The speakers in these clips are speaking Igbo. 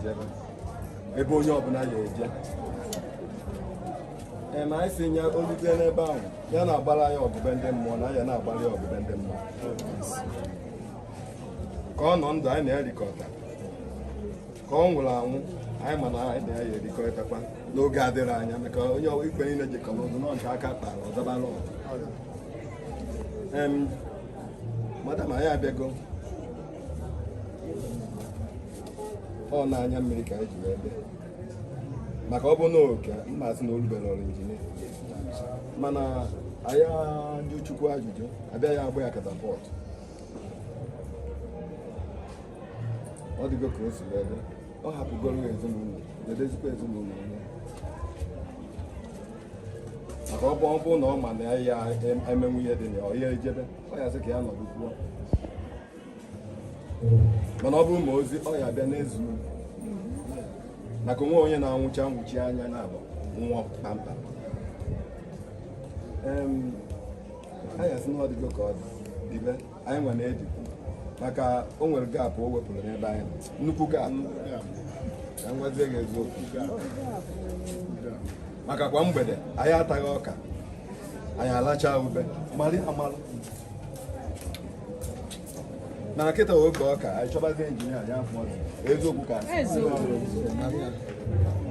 ejebe ebe onye ọbụla ya eje. Ee, ma anyị si nye olute n'ebe ahụ, ya na-agbara anyị ọgụbe ndị mmụọ na ya na-agbara ya ọgụbe ndị mmụọ. Ka ọ nọ ndụ, anyị na-erikọta. Ka ọ nwụrụ anwụ, anyị ma na anyị na ya erikọrịtakwa n'oge adịrị anya, maka onye ikpe niile jikọrọ ụzọ nọ nke aka kpara ọzabala ọgụ. Madam, anyị abịago. Ọ n'anya mmiri ka anyị ji wee bịa, maka ọ bụ na oke mmasị na olubere ọrụ injinia, mana anyị ajụ Chukwu ajụjụ abịa ya agba ya catapult. Ọ dịgo ka o si wee dị. Ọ hapụgoro ezinụlọ, ledezikwa ezinụlọ anya, maka ọ bụ na ọ ma na ya emenwu ihe dị na ya, ọ ya ejebe, ọ ya sị ka ya nọdụ kwuo. Mana ọ bụrụ ma ozi ọ ya bịa n'ezu, maka onwe onye na-anwụcha nwụchi anya na-abụ nwụọ kpamkpam. Anyị asị na ọ dịgo ka ọ dị dibe. Anyị nwe na-ejikwu maka o nwere gap o wepụrụ n'ebe anyị nọ, nnukwu gap, ka m gwazie gị eziokwu. Maka kwa mgbede anyị ataghị ọka, anyị alacha ube mali amalụ. Mana kịta oge ọka, anyị chọbazie injinia ya afọ ọzọ. Eziokwu ka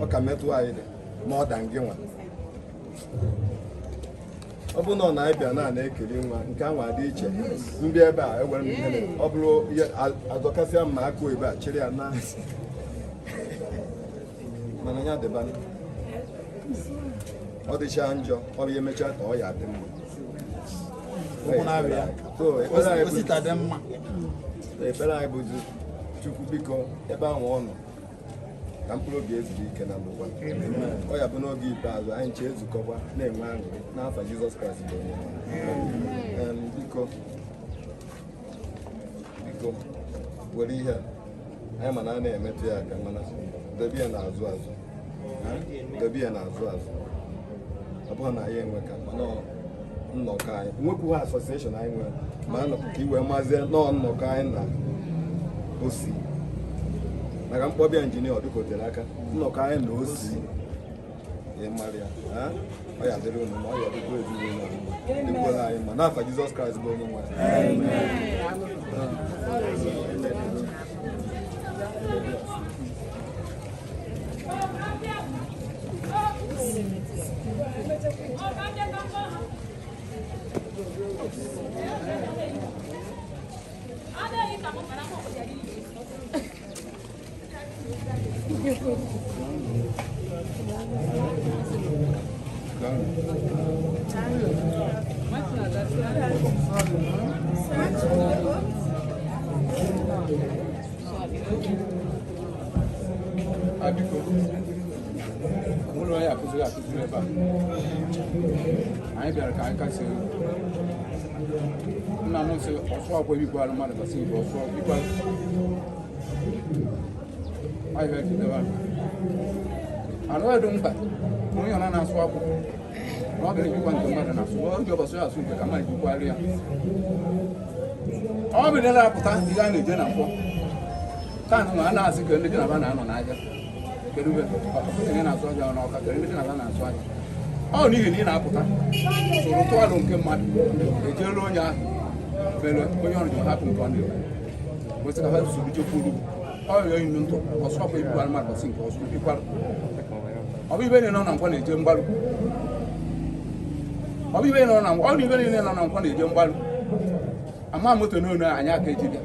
ọka metụ anyị dị ma ọ da ngị nwa. Ọ bụrụ na ọ na-abịa na na-ekiri nwa nke ahụ adị iche, mbịa ebe a ewere m ihe, ọ bụrụ ihe azọkasịa m ma akụ ebe a chịrị ya na, mana ya dịbanụ. Ọ dịcha njọ, ọ bụ ihe mechaa ka ọ ya adị mma. Ụkwụ na-abịa. So, ekpere anyị bụ Osita dị mma. Ekpere anyị bụzi, Chukwu biko, ebe ahụ ọ nọ, ka mkpụrụ obi ezuru ike na ndokwa. Ọ ya bụ n'oge ikpeazụ anyị nche ezukọkwa na-enwe aṅụrị n'afa Jizọs Kraịst bụ onye nwe anyị. Biko, biko, were ihe a. Anyị ma na a na-emetụ ya aka, mana dobe ya n'azụ azụ. Ha? Dobe ya n'azụ azụ. Ọ bụghị na anyị enwe ka, mana ọ nnọkọ anyị nwekwughị association anyị nwere, ma ka i wee mazie nọọ nnọkọ anyị na osi maka mkpọbịa injinia ọ dịka o tere aka. Nnọkọ anyị na osi ihe mara ya, ha? Ọ ya dịrị unu ma ọ ya dịkwa ezinụlọ anyị mma, dịkwara anyị mma n'afa Jizọs Kraịst bụ onye nwe anyị. Biko, ụlọ ya akụziri akụziri ebe a anyị bịara ka anyị kasị nna m sị ọsụ akwa ebikwara mmadụ basị igwe ọsụ bikwa ahịa ejidebe anụ edu mkpa onye ọ na-asụ akwụ na ọ bịara ebikwa nke mmadụ na-asụ oge ụbọchị ya asụ nke ka mmadụ bikwara ya. Ọ bụ na na-apụta ihe a na-eje na nkwọ taa nwa a na-asị ka ndị dị na ba na-anọ n'ahịa. Kedu ebe ọkụkọ ihe na-azụ ahịa n'ọka? Kedu ndị dị na ba na-azụ ahịa? Ọ n'ihi na ị na-apụta soro tụalụ nke mmadụ ejeelu onye ahụ mere onye ọrụ ji hapụ nke ọ na-eme kwesị ka ha soro jekwuru ọ ya inu ntụ ọsọ ọkwa ebikwara mmadụ bọsị nke ọsọ bikwara. Ọ bụ ibe niile nọ na nkwọ na-eje mgbaru. Ọ bụ ibe niile nọ na nkwọ, ọ bụ ibe niile nọ na nkwọ na-eje mgbaru. Ama moto n'onu anyị aka eji bịa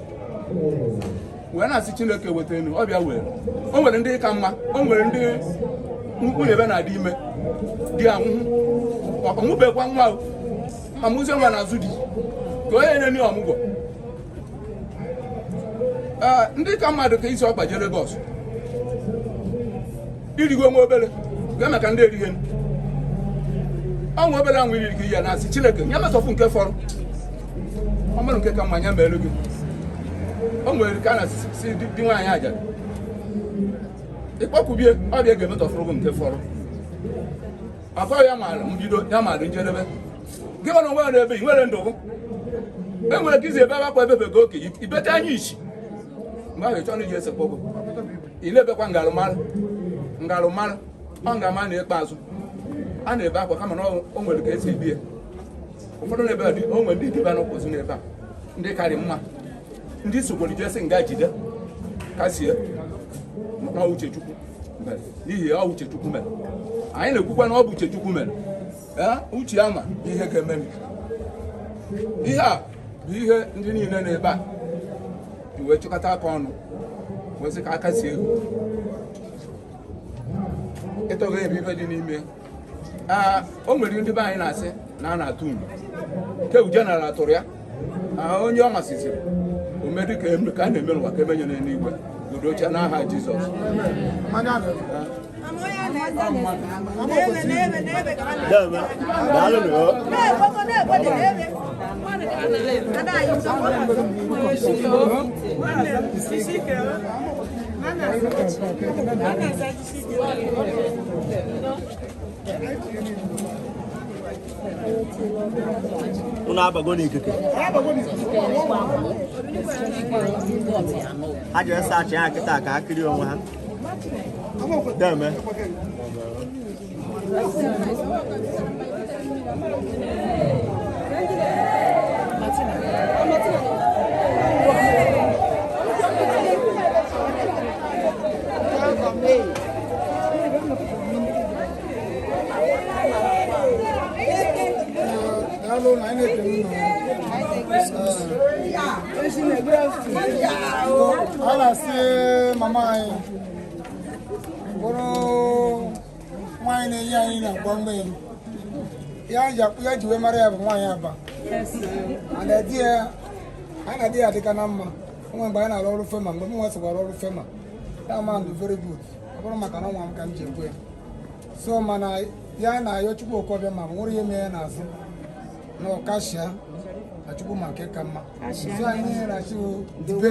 wee na-asị Chineke weta enu ọ bịa were. O nwere ndị ka mma, o nwere ndị nwunye ebe na-adị ime di anwụhụ ọnwụbekwa nwa o ma mụzie nwa na-azụ di ka onye na-enye ọmụgwọ. Ee, ndị ka mmadụ ka isi ọkpa jee Lagos irigo nwa obere ga maka ndị erighe ọnwa obere anwụ iriri ka ihe na-asị Chineke nye metọfụ nke fọrọ ọmụrụ nke ka mma nye mere gị. O nwere ka a na-asị di nwaanyị ajadu ịkpọkwubie ọbịa ga-emetọfụrụ gị nke fọrọ akọ ya maara mbido ya maara njedebe gị nwere onwe ya n'ebe ị nwere ndụ gị e nwere ka izi ebe agbakọ ebebe gị okenye ibete anya ichi mgbe ahụ ị chọrọ iji esekpọgo. Ị na-ebekwa ngalụmalụ ngalụmalụ ọ ngama na ikpeazụ a na-ebe akwa kama na o nwere ka esi ebi ya. Ụfọdụ na-ebe a dị o nwere ndị dibịa n'ụkwụzi n'ebe a ndị karị mma ndị sokwere jesi nga jide kasie na Uchechukwu mere n'ihi ya Uchechukwu mere anyị na-ekwukwa na ọ bụ Uchechukwu mere. Ee, uche ya ma ihe ga-eme m. Ihe a bụ ihe ndị niile na-ebe a ji wee chịkọta aka ọnụ wee sị ka aka sie ego ịtọga ebe ife dị n'ime. Ee, o nwere ndị be anyị na-asị na a na-atụ unu ke general tụrụ ya. Onye ọ masịziri omedi ka eme ka a na-eme n'ụwa ka emenye n'eluigwe udocha n'aha Jizọs. Unu abago n'ikuku ha jere saachị ha kịta ka ha kiri onwe ha deme. Daalụ na anyị na-ekele unu. A na-asị mama anyị bụrụ nwaanyị na-enye anyị na mgbe ya ji akpụ ya ji wee mara ya bụ nwaanyị Aba. Ana di ya anyị na di ya adịka na mma onwe mgbe anyị na-arụ ọrụ FEMA mgbe m nwa sokwara ọrụ FEMA that man dị very good. Ọ bụrụ maka na nwa m ka m ji ekwe ya so mana ya na-ayọ Chukwu Okobi ma nwere ihe mee ya n'azụ na ọkashia na Chukwu ma nke ka mma so anyị niile na-achị dibe.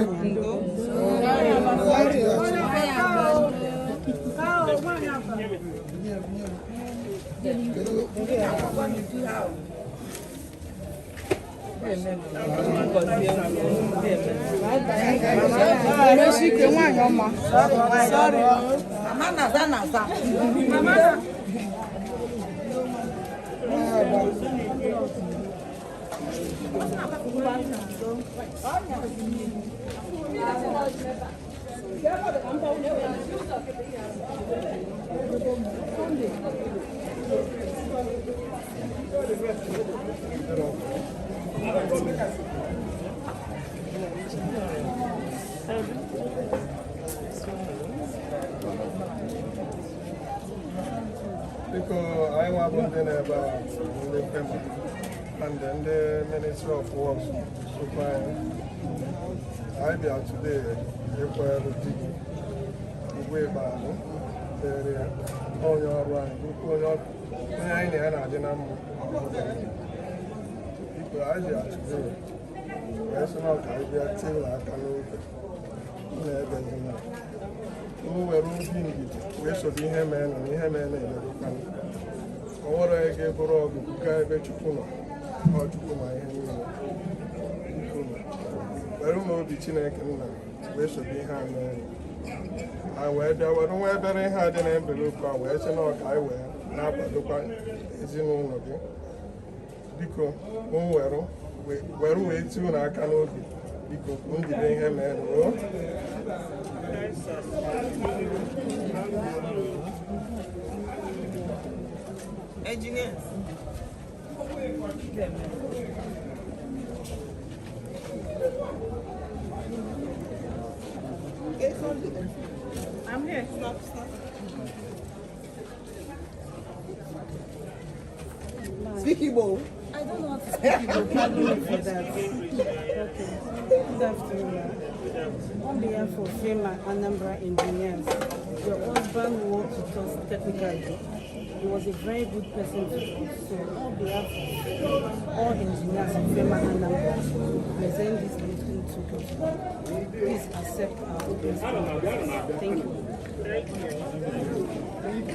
Biko anyị nwa bụ ndị na-ebe a ndị FEMA and ndị Ministry of Works sokwa anyị. Anyị bịa today ịkwanyere di gị ugwu ikpeazụ dịrị ya onye ọrụ anyị bụrụkwa onye anyị na ya na-adị na mma. Biko anyị bịa today wee sị na ọ ka anyị bịa tie ụlọ aka n'oge na-ebezina o were obi ndidi wee sobe ihe mee na ihe mee na-emerụkwanụ. O nwere onye ga-eburu ọgụ gaa ebe Chukwu nọ, ọ Chukwu ma ihe niile. Biko were ụmụ obi Chineke nna wee sobe ihe a mee anyị wee bịa were nwa ebere ihe a dị na envelopu a wee sị na ọ ka anyị wee na-akwadokwa ezinụlọ gị. Biko m were wee tie unu aka n'obi. Biko njide ihe mee ruo. Engineers. I'm here. Stop, stop. Speak Igbo. I don't know how to speak Igbo. Pardon me for that. Okay. Good afternoon. On behalf of FEMA Anambra Engineers, your husband worked with us technically. He was a very good person to us. So on behalf of all engineers in FEMA Anambra, we present this little token to you. Please accept our best. Thank you. Thank you.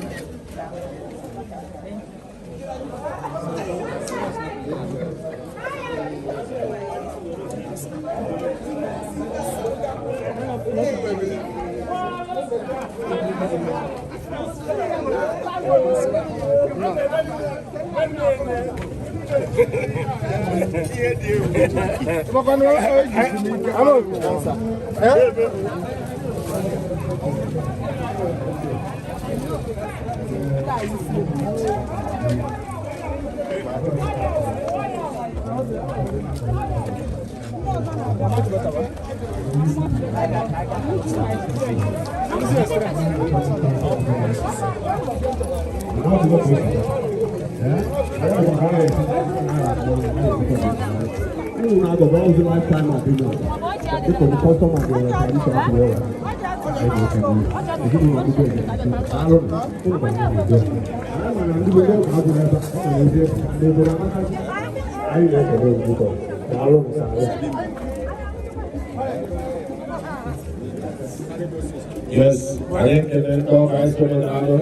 Yes, anyị ekele ndị ọka anyị soro n'alụ.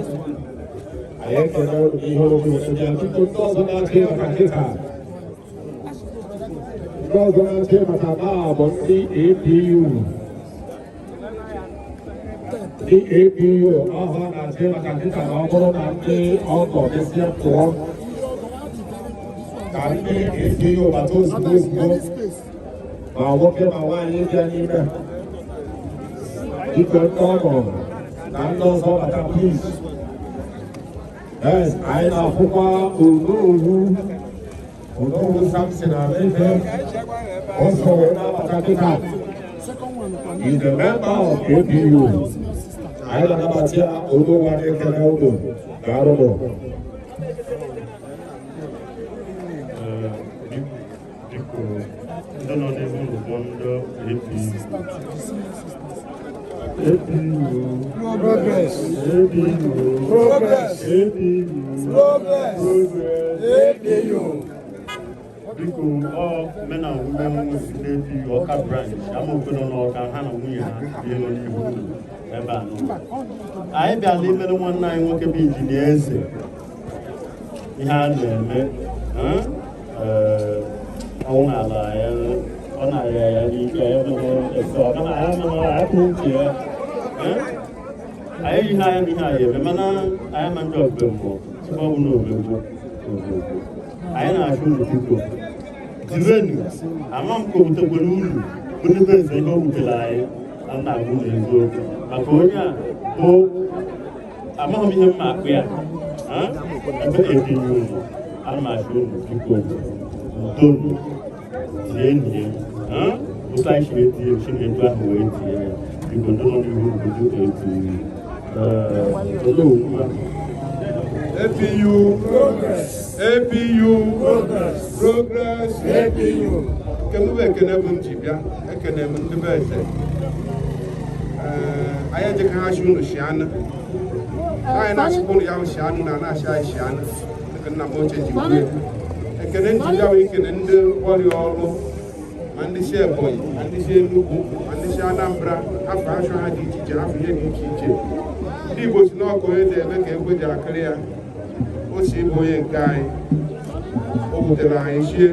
Anyị ekele unu n'ihe unu were bịa. Tupu ndị ọzọ na-achị maka kịta. Ndị ọzọ na-achị maka taa bụ ndị APU. Ndị APU ọha na-achị maka kịta ma ọ bụrụ na ndị ọgọ mesịa pụọ. Ka ndị APU bata ozugbo ozugbo ma nwoke ma nwaanyị bịa n'ime. Biko, ndị ọgọ na ndị ọzọ bata, please. Yes, anyị na-afụkwa Onowu, Onowu Samson Amefe ọsọ wee na-abata kịta. Is a member of APU. Anyị na-anabata ya. Onowu, anyị ekele unu. Daalụnụ. Biko, ndị nọ n'ihu ụlọ bụ ndị APU. APU. Progress. APU. Progress. APU. Progress. Progress. APU. Biko, ọ men and women ndị APU Ọka branch, amaokwe nọ n'Ọka, ha na nwunye ha bi nọ n'ihu ụlọ ebe a nọ. Anyị bịara imere nwanne anyị nwoke bụ Injinia Eze ihe a na-eme. Ọnwụ n'ala ya, ọ na-arịa ya n'ike ya ese ọ mana anyị mana anyị uche ya anyị ihe anya ihe anyị eme, mana anyị ma ndị ogbe mmụọ tupu ọ bụ na omegbu omegbu. Anyị na-achụ unu, biko direnu. Ama m ka o wutekwara unu bụ ndị be eze ihe o wutere anyị. A na-agụ unu eziokwu maka onye a bụ amaghị m ihe mma akụ ya ebe ebinye unu. Ana m achụ unu, biko, udonu tie nie otu anyị siri etinye Chinedu ahụ wee tie ya. Biko, ndị nọ n'ihu obodo etu olee APU. Progress. APU. Progress. Progress. APU. Nke m bụ ekene bụ m ji bịa ekene m ndị be eze. Ee, anyị ejeka ha shi unu shi anụ. Anyị na-achịkwa unu ya bụ shi anụ na na-achị anyị shi anụ dịka nna m ochie ji kwuo. Ekene m ji bịa bụ ikene ndị ọrịa ọrụ, ma ndị si Ebonyi, ma ndị si Enugu, ma ndị si Anambra, afọ achọ ha dị iche iche, afọ ihe dị iche iche. Ndị Igbo si n'ọkụ onye na-eme ka egwe ji akịrị ya. O si ịbụ onye nke anyị, o wutere anyị chie,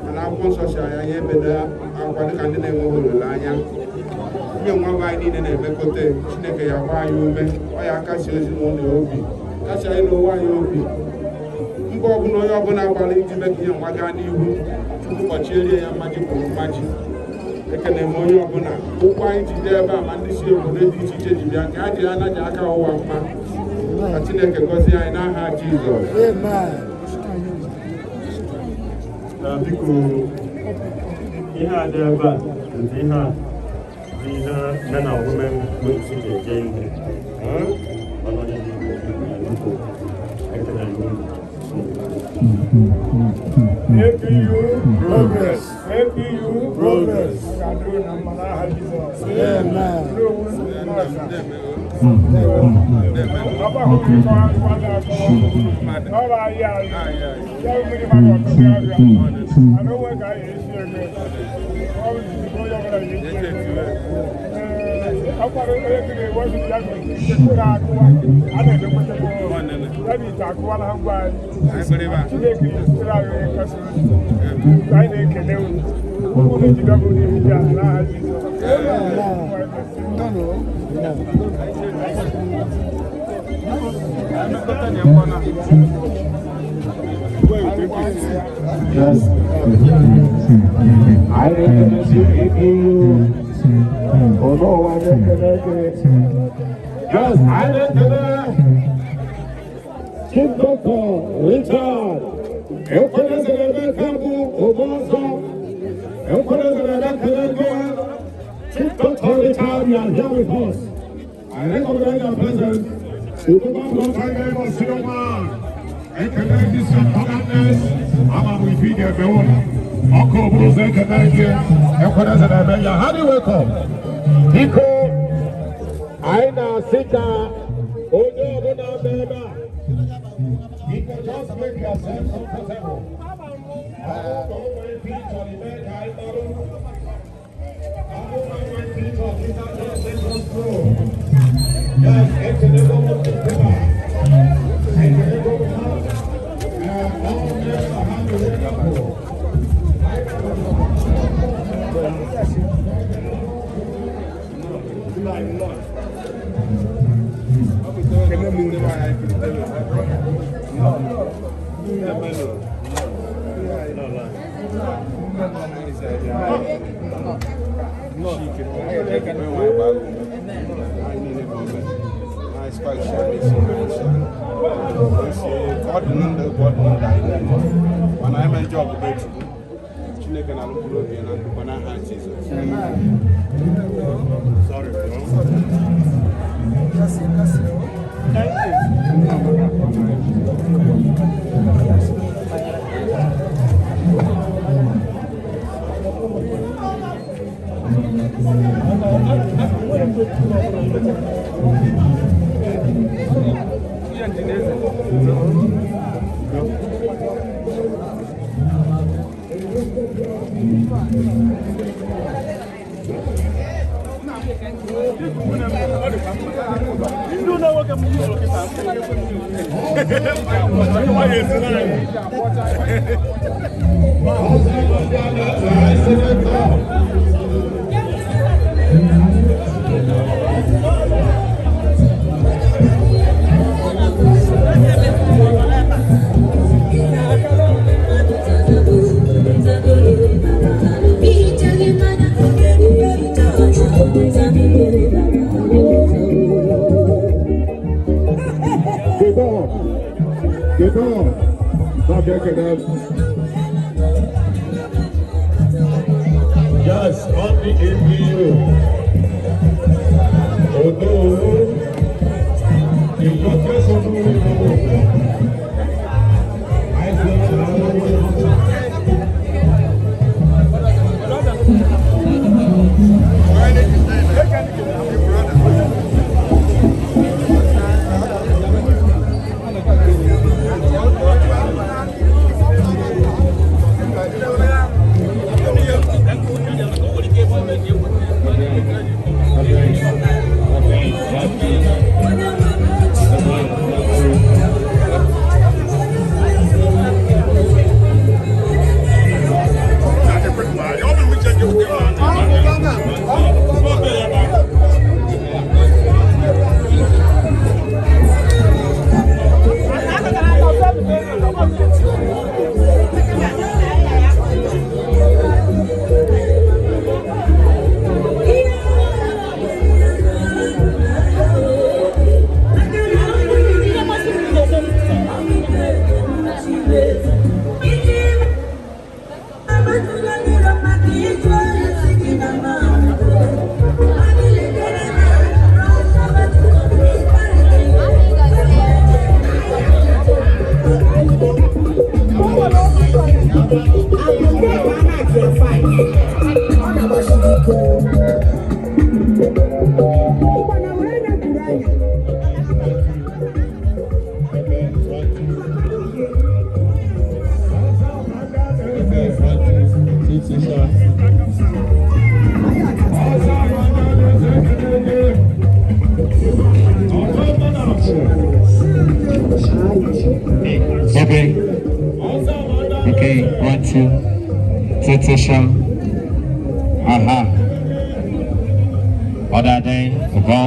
mana akwụkwọ nsọ si anyị anyị ebeda akwa dịka ndị na-enweghị olileanya. Ihe nwa bụ anyị niile na-emekọta. Chineke ya gba anyị ume, ọ ya akasi ezinụlọ ya obi, kasi anyị n'onwe anyị obi. Mba ọbụla, onye ọbụla gbara iji mee ka ihe nwa gaa n'ihu, Chukwu kpọchierie ya mmaji kwuru mmaji. Ekene m onye ọbụla. Ụkwụ anyị ji jee ebe a, ma ndị si obodo dị iche iche ji bịa nke ha ji anaghị aka ụwa mma. Ka Chineke gọzie anyị n'aha Jizọs. Na biko, ihe a dị ebe a bụ ihe a bụ ihe men and women wings ji eje ihe. Mana onye dị Igbo, biko, ekele m unu. APU. Progress. APU. Progress. Amen. Anyị na-ekele unu. Unu ji bịa bụ n'ihu ya n'aha Jizọs. Yes. Anyị na-ekelezi APU. Onowu, anyị na-ekele gị. Yes, anyị na-ekele Chief Dr. Richard Ekwenezere bụ Obozo. Ekwenezere ekele gị. Chief Dr. Richard, you are here with us. I recognize your presence. Udoba Blood Senior Ekele this your doggedness. Ama m ife ị ga-eme ụlọ. Ọkụ okporo ụzọ, ekele gị. Ekwenezere eme ya. Highly welcome. Biko, anyị na-asị ka onye ọbụla nọ ebe a. Biko, just make yourself comfortable. Ọ bụrụ na o nwere ife ị chọrọ ime ka anyị marụ. Ọ bụrụ na o nwere ife ị chọrọ ịta, just let us know. Yes, ekelego m ndị ebe a. Ekelego m ha. All men are highly welcome. Ka ọ dị na ndụ, ka ọ dị na ndụ anyị niile. Mana anyị ma nje ọbụbe Chukwu Chineke na mkpụrụ obi ya na ndụkwa n'aha Jizọs. Sorry, bro. Bless you, bless you. Thank you. Keep on. Keep on. Not getting up. Yes, on the APU. Although, the youngest of the I feel. Okay. Okay, one, two. Tetesan. Aha. Ọdade, Ọbọ.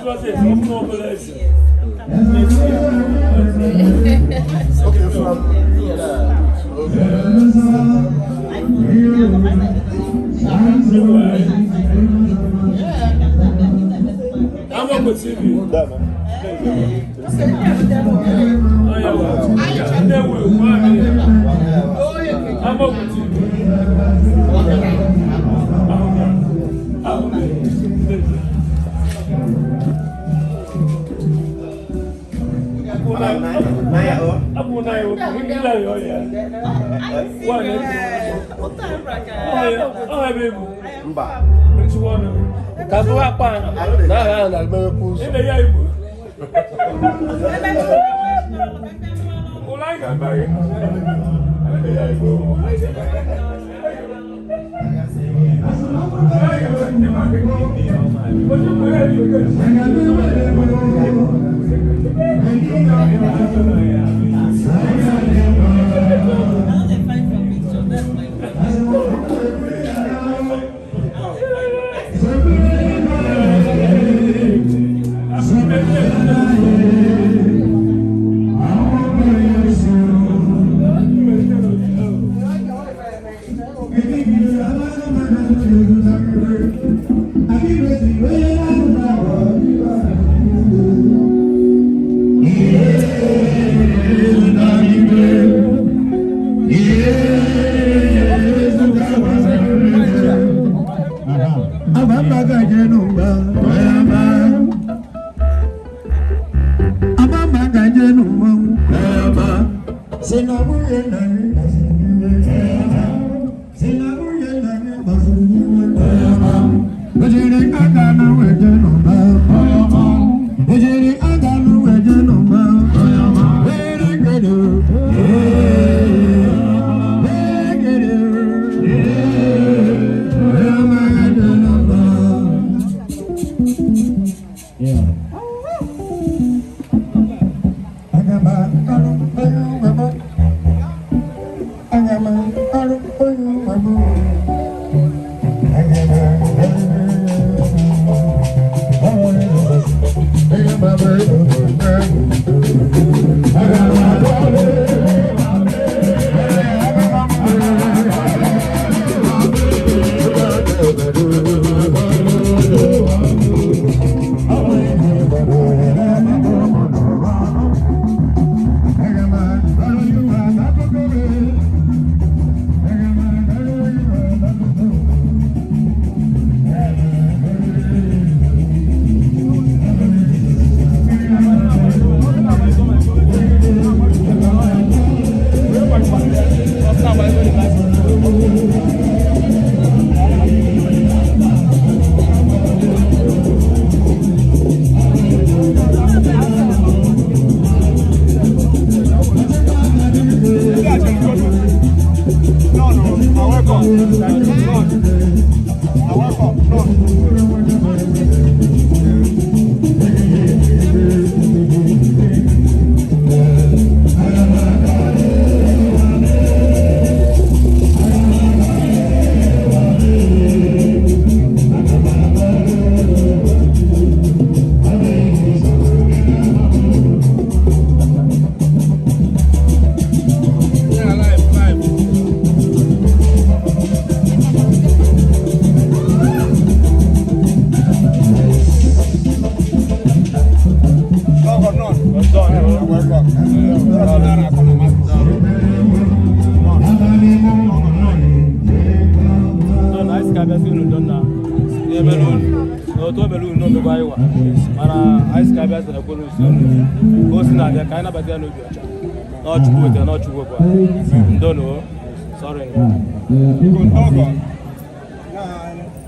Okay, from Mba.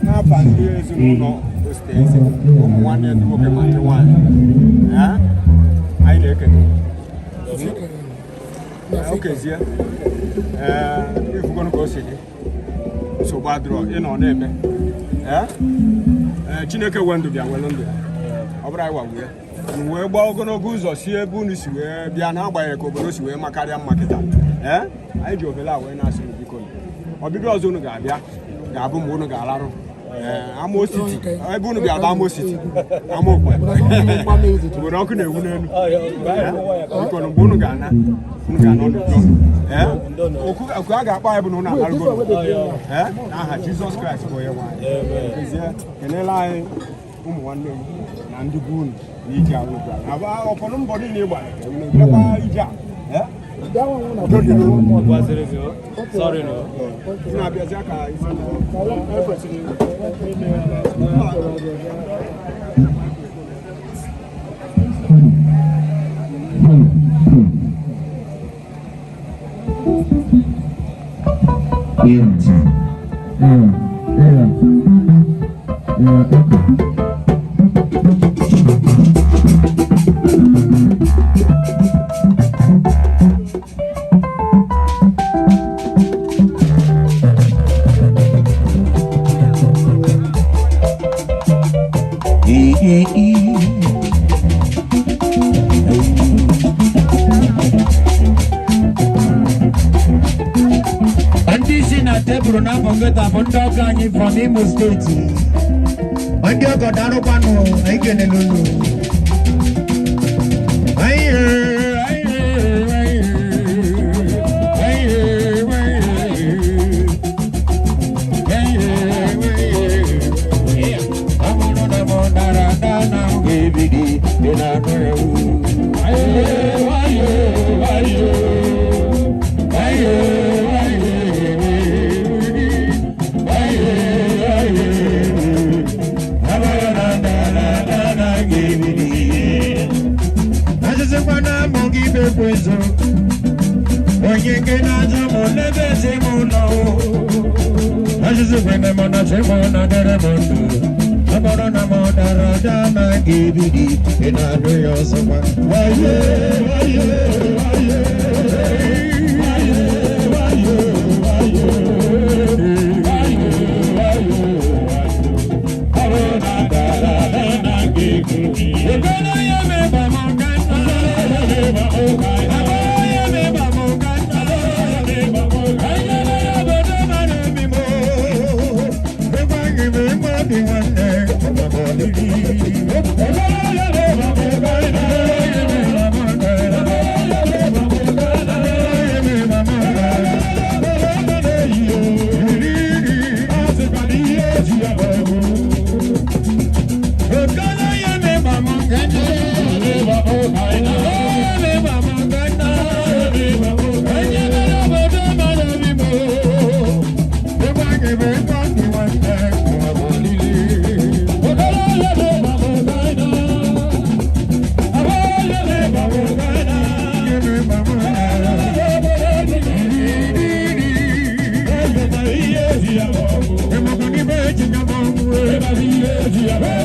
N'afa ndị ezinụlọ Osita ụmụ nwanne ndị nwoke ma ndị nwaanyị, anyị na-ekene okezie ee ifugonu ka o si dị, nsogbu adịrọ ịnọ na-eme ee Chineke wee ndụ bịa nwere ndụ ya, ọ bụrụ anyị wagbu ya wee gbaa ogologo ụzọ si ebe unu si wee bịa n'agbanyeghị ka obodo si wee makarịa mma kịta. Ee anyị ji ofele a wee na-asị unu biko, ọbịbịa ọzọ unu ga-abịa ga-abụ mgbe unu ga-alarụ. Amo City. Ebe unu bịara bụ Amo City. Amokwe. Obodo ọkụ na-enwu n'elu. Biko na mgbe unu ga-ana, unu ga-ana n'udo. Oku a ga-akpọ anyị bụ na unu analụgo. N'aha Jizọs Kraịst bụ onye nwe anyị. Ezie, keneela anyị ụmụ nwanne m na ndị be unu na ije ahụ bịara. Na ụfọdụ mbọ niile ị gbara, unu bịakwa ije a. Udo dịrị unu. Sorry, no. Ị na-abịazi aka isi. Yeah. Okay. Ndị si na tebụl na-abọgọta bụ ndị ọgọ anyị from Imo steeti. Ndị ọgọ darụkwanụ, anyị kelele unu. Ọ bụrụ na m dara ada na m ga-ebili dị na-anụ ewu. Onye nke na-azụ m n'ebe ezi m nọ, azụzụkwene m na sị m na dere m ndụ. Ọ bụrụ na m dara ada na ga-ebili ị na-anụ ya ọzọkwa. Waye, waye, waye, waye, waye, waye, waye, waye. Ọ bụrụ na dara ada na ga-ebili. Ebere ya meba m ka nna, meba m ka nna. Ya meba m ka nna, meba m ka nna. Obodo mara obi m, ekweghị m ịma obi nwanne. Yeah.